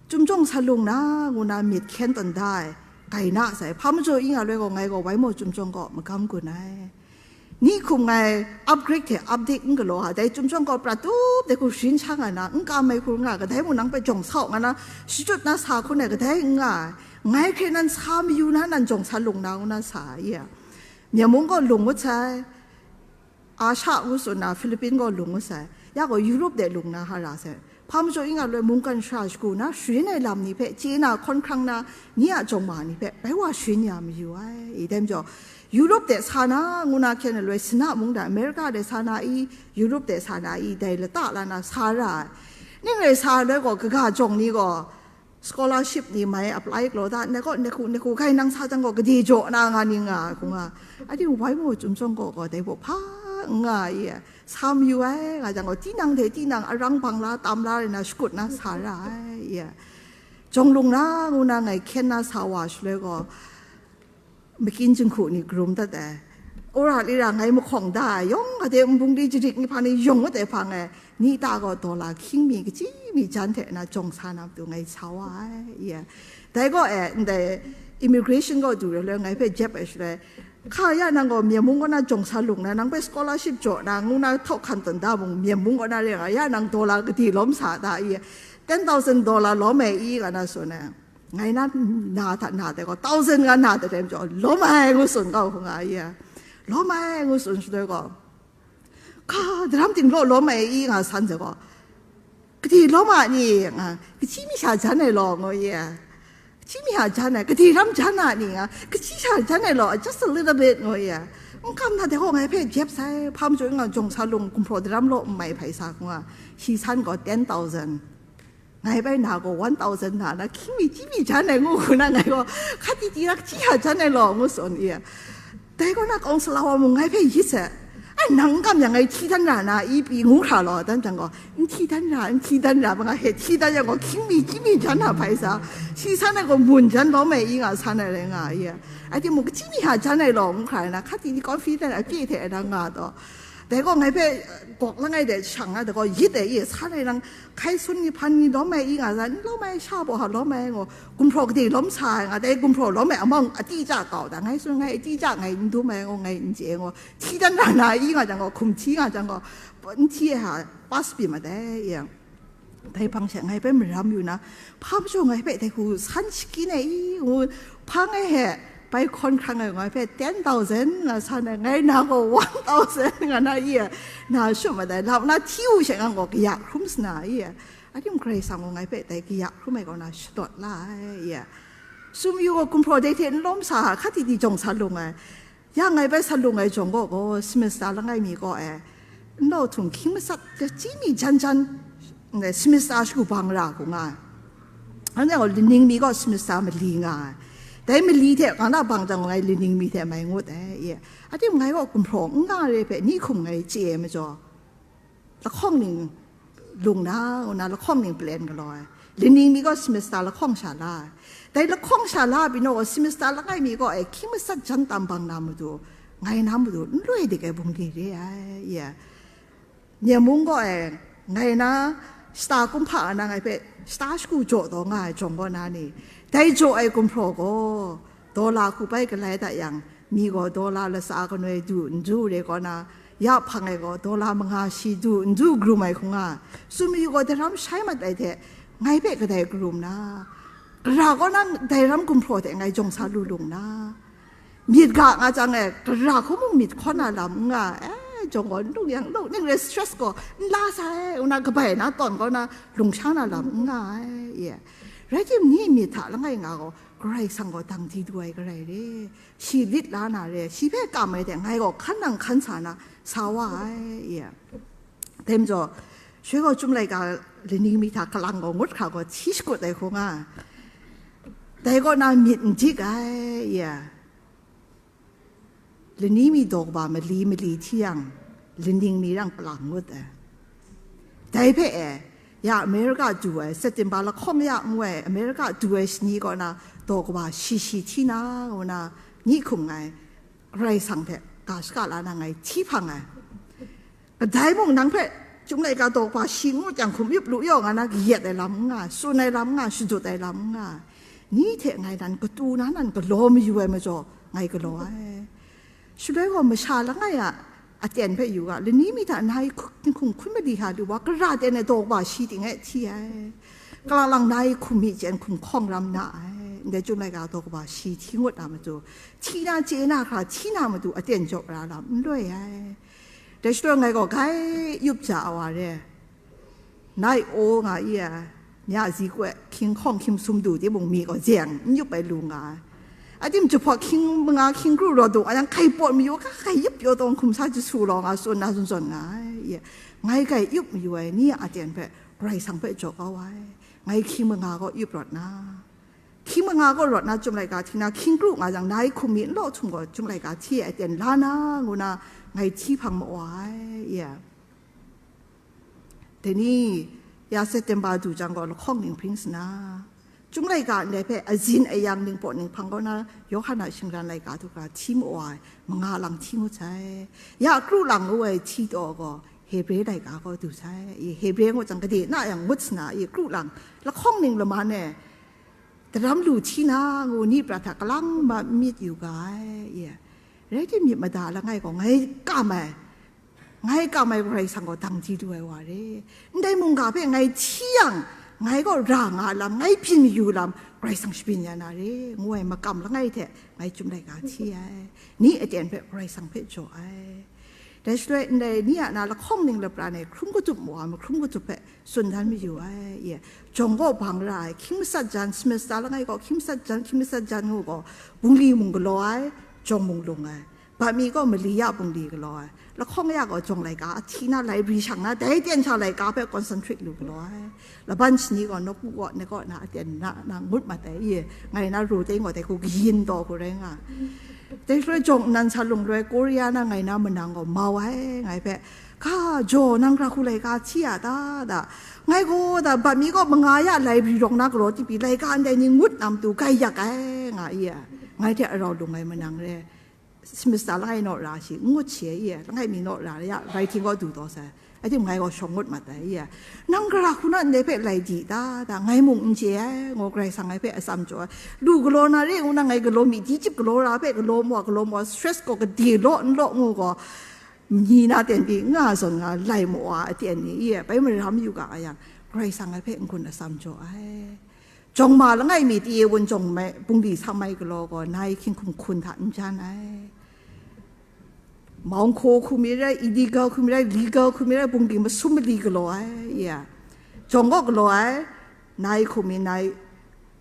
Chyum jawng sa lung na, ngu na myit hkyen tawn da ai, gai na sai, hpa majaw i nga loi gaw, ngai gaw wai maw Chyum jawng kaw magam gun ai. Ni hkum ngai upgrade hte update n galaw ai, dai Chyum jawng kaw prat tup de hku sharin sha nga na, n kam ai hku nga, kadai mung nang hpe jawng sa u nga na, shachyut na sa hku nai kadai n nga ai. Ngai hkre nan sa mayu na, nan jawng sa lung na, ngu na sa ai, ya. Myen mung gaw lung ngut sai, Asha ngu tsun na Philippine gaw lung ngu sai, ya gaw Europe de lung na hara sai. Hpa majaw ing a loi mungkan shara shagu na sharin ai lam ni hpe chye na hkawn hkrang na ni a jawng ma ni hpe bai wa sharin ya mayu ai. I dai majaw, Europe de sa na ngu na hkyen ai loi, Sina mung da America de sa na i, Europe de sa na i, dai lata la na sa ra ai. Ning rai sa ai loi gaw, kaga jawng ni gaw, scholarship ni mai apply galaw da, ne gaw, ne hku, ne hku, kai nang sa jang gaw, gade jaw na nga ni nga ai hku nga. A ting wai mu, Chyum Chyawng gaw gaw, dai baw hpa n nga ai, i, sa mayu ai, nga jang gaw, tinang hte tinang arang bang la, tam la rai na, shakut na sa ra ai, i. Jawng lung na, ngu na ngai hkyen na sa wa shaloi gaw, makyin jinghku ni karum dat ai. Ora lira ngai mahkawng da ai, yawng a de nbung di jadik ni hpa ni yawng wat ai hpang e, ni ta gaw dollar hkying mi kachyi mi jan hte na jawng sa na matu ngai sa wa ai, i. Dai gaw e, ndai immigration gaw du rai loi, ngai hpe jep ai shaloi, hka ya nang gaw Myen mung kaw na jawng sa lung na, nang hpe scholarship jaw na, ngu na htawk hkan tawn da mung, Myen mung kaw na re nga, ya nang dollar gade lawm sa ta i, ten thousand dollar lawm ai i, nga na tsun ai. Ngai na, na hta na dai gaw, thousand nga na dai dai majaw, lawm ai ngu tsun kau hku nga ai, i. Lawm ai ngu tsun shaloi gaw, hka daram ting law lawm ai i nga san dai gaw, gade lawm a ni nga, kachyi mi sha jan ai law ngu i. Kachyi mi sha jan ai, gade ram jan a ni nga, kachyi sha jan ai law, just a little bit ngu i. N kam na dai gaw ngai hpe jep sai, hpa majaw ing a jawng sa lung gumhpraw daram law n mai hpai sa hku nga, shi san gaw ten thousand. Ngai bai na gaw one thousand na na, hkying mi chyi mi jan ai ngu hku na, ngai gaw hkat di di na, kachyi sha jan ai law ngu tsun i. Dai gaw na, council wa mung ngai hpe yit sai. Ai, nang n kam yang, ngai hti dan ra na, i pyi ngu hkra law, dan jang gaw, n hti dan ra, n hti dan ra, ma nga he hti dan yang gaw, hkying mi chyi mi jan na hpai sa, shi san ai gaw mun jan lawm ai i nga san ai rai nga i. Ai timung, kachyi mi sha jan ai law ngu hkra na, hkat di di confident a pyi hte na nga taw. Dai gaw ngai hpe gawk langai de shang na, dai gaw yit ai i, san ai nang, hkai sun ni hpan ni lawm ai i nga za, n lawm ai sha baw ha lawm ai ngu, gumhpraw gade lawm sa ai nga, dai gumhpraw lawm ai amount a ti ja kau da, ngai sun ngai a ti ja ngai n dum ai ngu, ngai n chye ngu, hti dan ra na i nga jang gaw, hkum hti nga jang gaw, n hti ai ha, pass pyi mat ai i. Dai hpang she ngai hpe maram yu na, hpa majaw ngai hpe dai hku san shakyin ai i ngu, hpang ai he, bai hkawn hkrang ai ngai hpe ten thousand nga san ai, ngai na gaw one thousand nga na i, na shum mat ai, lam na hti u she nga gaw kaya hkrum sa na i, a ting Karai Kasang gaw ngai hpe dai kaya hkrum ai kaw na shadawt la ai i. Sum yu gaw gumhpraw dai hte n lawm sa, hkat di di jawng sa lung ai. Ya ngai bai sa lung ai jawng gaw gaw, semester langai mi kaw e, n law htung hkying matsat kachyi mi jan jan, semester shagu bang ra hku nga ai. Anhte gaw laning mi gaw semester mali nga ai. Dai mali hte kang na bang jang ngai laning mi hte mai ngut ai, i. A ting ngai gaw gumhpraw n nga re hpe ni hkum ngai chye ai majaw, lahkawng ning lung na, ngu na lahkawng ning plan galaw ai. Laning mi gaw semester lahkawng sha la ai. Dai lahkawng sha la ai pyi naw gaw, semester langai mi gaw e, hkying matsat jan tam bang na matu, ngai na matu n loi dik ai bungli re ai, i. Myen mung gaw e, ngai na shata kumhpa nga na ngai hpe shata shagu jaw taw nga ai jawng kaw na ni, dai jaw ai gumhpraw gaw, dollar hku bai galai dat yang, mi gaw dollar latsa kanoi du n du re kaw na, ya hpang ai gaw dollar manga shi du n du karum ai hku nga, sum yu gaw dai ram shai mat ai hte, ngai hpe kadai karum na, gara kaw na dai ram gumhpraw hte ngai jawng sa lu lung na, myit ga nga jang e, gara hku mung myit hkawn na lam n nga, e, jawng gaw n lung yang lung, ning re stress gaw n la sai, ngu na kabai na tawn kaw na lung sha na lam n nga ai, i. Rai tim, ni myit hta langai nga gaw, Karai Kasang gaw dang di du ai garai re, shi lit la na re, shi hpe kam ai hte ngai gaw hkan nang hkan sa na sa wa ai, i. Dai majaw, shaloi gaw Chyum laika laning mi hta kalang gaw ngut hkra gaw hti shakut ai hku nga, dai kaw na myit n dik ai, i. Lani mi daw kaba mali mali hti yang, laning mi rang kalang ngut ai. Dai hpe e, ya America du ai, September lahkawng ya ngu ai, America du ai shani kaw na daw kaba shi shi hti na, ngu na, ni hkum ngai, Karai Kasang hte ga shaka la na ngai hti hpang ai. Kadai mung nang hpe Chyum laika daw kaba shi ngut yang hkum yup lu yaw nga na kayat ai lam n nga, tsun ai lam n nga, shadut ai lam n nga. Ni hte ngai nan katu na nan galaw mayu ai majaw, ngai galaw ai. Shaloi gaw masha langai a aten hpe yu ga, lani mi hta nai hku-, hkum hkun mali hkra lu wa, kara ten ai daw kaba shi ting e hti ai. Kalang lang nai hkum mi chyen hkum hkawng ram na ai. Ndai Chyum laika daw kaba shi hti ngut na matu, hti na chye na hkra, hti na matu aten jaw ra lam n loi ai. Dai shaloi ngai gaw grai yup ja a wa re. Nai o nga i ai, ni a zi kwe hkying hkawng hkying sum du timung mi gaw zeng n yup ai lu nga ai. Atim jahpawt hkying manga hkying kru raw du a yang, hkai pawt mayu ga, hkai yup pyaw taw hkum sa jasu law nga tsun na zawn zawn nga ai. Ngai grai yup mayu ai ni a aten hpe Karai Kasang hpe jaw kau ai. Ngai hkying manga gaw yup rawt na, hkying manga gaw rawt na, Chyum laika hti na, hkying kru nga jang, nai hkum mi n law htum gaw Chyum laika hti ai aten la na, ngu na ngai hti hpang ma wa ai. Dai ni, ya September du jang gaw lahkawng ning hpring sana, Chyum laika ndai hpe azin ayang ningpawt ninghpang kaw na, Yawhan a shingran laika du ga hti ma wa ai, manga lang hti ngut sai. Ya kru lang ngu ai hti taw gaw Hebre laika gaw du sai. I Hebre ngut jang, gade na yang ngut sana, i kru lang, lahkawng ning laman e, daram lu hti na ngu ni pra hta kalang ma myit yu ga ai. Rai tim, myit mada langai gaw ngai kam ai, ngai kam ai Karai Kasang gaw dang di lu ai wa re. Ndai mungga hpe ngai hti yang, ngai gaw ra nga lam, ngai byin yu lam, Karai Kasang shabyin ya na re, ngu ai makam langai hte ngai Chyum laika hti ai. Ni aten hpe Karai Kasang hpe jaw ai. Dai shaloi ndai ni a na lahkawng ning lapran e hkrum katup ma wa, mahkrum katup hpe tsun dan mayu ai. Jawng gaw bang ra ai, hkying masat jan, semester langai gaw hkying masat jan, hkying masat jan ngu gaw, bungli mung galaw ai, jawng mung lung ai. Bat mi gaw mali ya bungli galaw ai. Lahkawng ya gaw jawng laika hti na, library shang na, dai aten sha laika hpe concentrate lu galaw ai. Laban shani gaw nawku gaw, ni gaw na aten na, na ngut mat ai, i, ngai na ru teng gaw dai hku kayin taw hku rai nga. Dai shaloi jawng nnan sa lung loi Korea na ngai na manang gaw mau ai, ngai hpe, "Ga jaw, nang gara hku laika hti a ta?" da. Ngai gaw da, bat mi gaw manga ya library rawng na galaw tipi, laika ndai ni ngut na matu gaiyak ai, nga i a. Ngai hte arau lung ai manang re, semester langai naw ra shi, n ngut shi ai, i a, langai mi naw ra ya, rai hting gaw du taw sai. Atim ngai gaw shawng ngut mat ai, i a. "Nang gara hku na ndai hpe lai di ta?" da, ngai mung n chye ai, ngu Karai Kasang ngai hpe atsam jaw ai. Lu galaw na re ngu na ngai galaw mi, di chyip galaw ra hpe galaw maw, galaw maw, stress gaw gade law n law ngu gaw, ni na ten pyi nga zawn nga lai maw a aten ni, i a, bai maram yu ga a yang, Karai Kasang ngai hpe n-gun atsam jaw ai. Jawng ma langai mi, taye wun jawng mai, bungli sa mai galaw gaw, nai hkying hkum hkun hta n jan ai. Maung hkaw hku mi rai, illegal hku mi rai, legal hku mi rai, bungli masum mali galaw ai, i a. Jawng gaw galaw ai, nai hku mi nai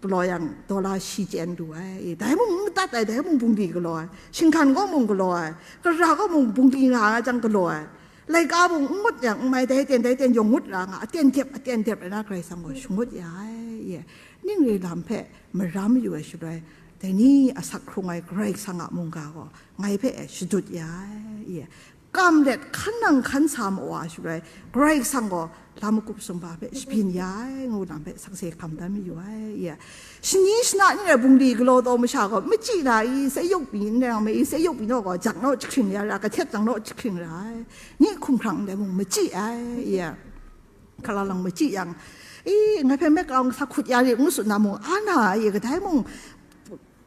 galaw yang, dollar shi chyen lu ai, i, dai mung n dat ai, dai mung bungli galaw ai, shinghkan gaw mung galaw ai, kara gaw mung bungli nga nga jang galaw ai, laika mung n ngut yang n mai, dai ten, dai ten yawng ngut ra nga, aten dep, aten dep rai na Karai Kasang gaw shangut ya ai, i, ning re lam hpe maram yu ai shaloi, dai ni asak hkrung ai Karai Kasang a mungga gaw ngai hpe e shadut ya ai, i, kam let hkan nang hkan sa ma wa shaloi, Karai Kasang gaw lam magup sumhpa hpe shabyin ya ai, ngu lam hpe sakse hkam dan mayu ai, i, shani shana ni rai bungli galaw taw masha gaw, machyi na i, sayawk pyi n rai yang, ma i, sayawk pyi naw gaw, jak naw jahkring ya ra, kahtet jang naw jahkring ra ai, ni hkumhkrang ndai mung machyi ai, i, hkala lang machyi yang, i, ngai hpe met kau sa hkut ya rit ngu tsun na mung, a na, i, kadai mung,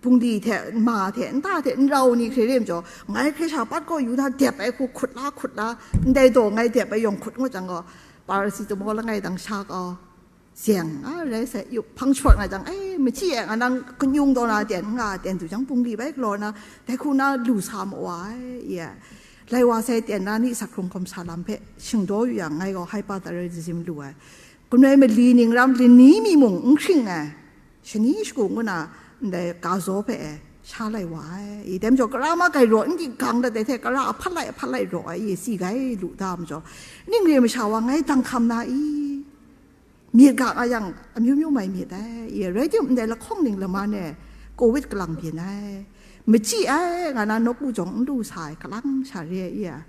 bungli hte, ma hte, nta hte, n rau ni hkre re majaw, ngai hkre sha pat kaw yu na dep ai hku hkut la, hkut la, ndai daw ngai dep ai yawng hkut ngut jang gaw, paracetamol langai dang sha kau, zeng, a, rai sai, yup hpang shawt nga jang, ai, machyi e, nga nang kanyung daw na ten, nga ten du jang, bungli bai galaw na, dai hku na lu sa ma wa ai, i, lai wa sai ten na ni sak hkrung hkawm sa lam hpe shingdaw yu yang, ngai gaw hyperthyroidism lu ai. Galoi mali ning ram lani mi mung n hkring ai, shani shagu ngu na ndai ga zaw hpe e sha lai wa ai. I, dai majaw kara ma gai raw n di gang dat ai hte, kara ahpat lai ahpat lai raw ai, i, si gai lu da majaw, ning re masha wa ngai dang hkam na i? Myit ga nga yang, amyu myu mai myit ai, i, rai tim ndai lahkawng ning laman e covid kalang byin ai, machyi ai, nga na nawku jawng n lu sa ai, kalang sha re ai, i, a.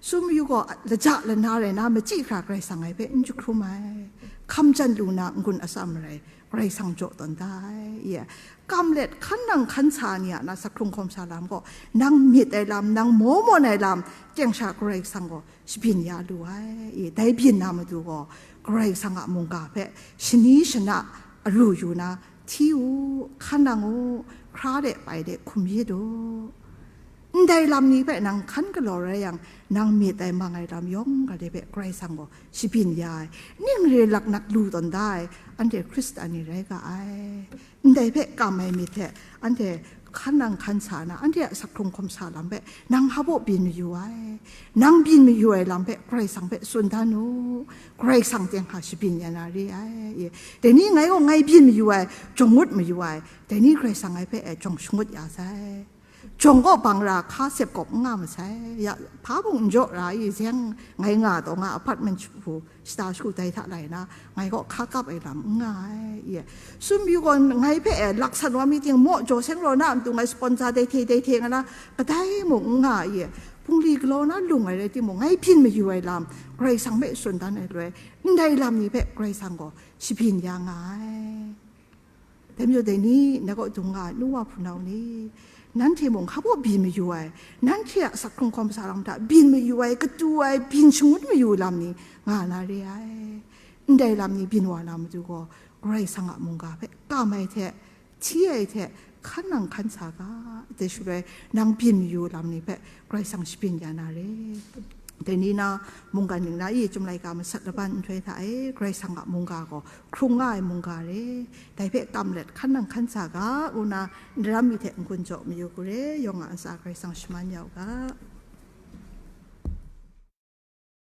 Sum yu gaw laja lana rai na, machyi hkra Karai Kasang ngai hpe n jahkrum ai. Hkam jan lu na n-gun atsam marai, Karai Kasang jaw tawn da ai, i, a. Kam let hkan nang hkan sa ni a na sak hkrung hkawm sa lam gaw, nang myit ai lam, nang maw mawn ai lam, teng sha Karai Kasang gaw shabyin ya lu ai, i, dai byin na matu gaw, Karai Kasang a mungga hpe shani shana aru yu na, hti u, hkan nang u, hkra de pai de hkum yit u. Ndai lam ni hpe nang hkan galaw rai yang, nang myit ai mang ai lam yawng gade hpe Karai Kasang gaw shabyin ya ai, ning re laknak lu tawn da ai, anhte Hkristan ni rai ga ai. Ndai hpe kam ai myit hte anhte Hkan nang hkan sa na, anhte a asak hkrung hkawm sa lam hpe nang hpa baw byin mayu ai, nang byin mayu ai lam hpe Karai Kasang hpe tsun dan u, Karai Kasang teng hka shabyin ya na re ai. Dai ni ngai gaw ngai byin mayu ai, jawng ngut mayu ai, dai ni Karai Kasang ngai hpe e jawng shangut ya sai. Jawng gaw bang ra hka sep kawp n nga masai, ya hpa mung n jaw ra i, zeng ngai nga taw nga apartment shagu shata shagu dai hta lai na, ngai gaw hka kap ai lam n nga ai, ye. Sumyu gaw ngai hpe e laksan wa mi ting, maw jaw seng raw na a matu ngai sponsor dai hte dai hte nga na, kadai mung n nga ai, ye. Bungli galaw na lung ai rai timung, ngai byin mayu ai lam Karai Kasang hpe tsun dan ai loi, ndai lam ni hpe Karai Kasang gaw shabyin ya nga ai. Dai majaw dai ni, na kaw dung nga ai nu wa hpunau ni, nanhte mung hpa baw byin mayu ai, nanhte a asak hkrung hkawm sa lam hta byin mayu ai, katu ai, byin shangun mayu lam ni nga na re ai. Ndai lam ni byin wa na matu gaw, Karai Kasang a mungga hpe kam ai hte, hti ai hte, hkan nang hkan sa ga, dai shaloi nang byin mayu lam ni hpe Karai Kasang shabyin ya na re. Dai ni na, mungkan ning na i, Chyum laika masat laban nhtoi hta e, Karai Kasang a mungga gaw hkrung nga ai mungga re, dai hpe kam let hkan nang hkan sa ga, ngu na, ndaram mi hte n-gun jaw mayu hku re, yawng a ntsa Karai Kasang shaman ya u ga.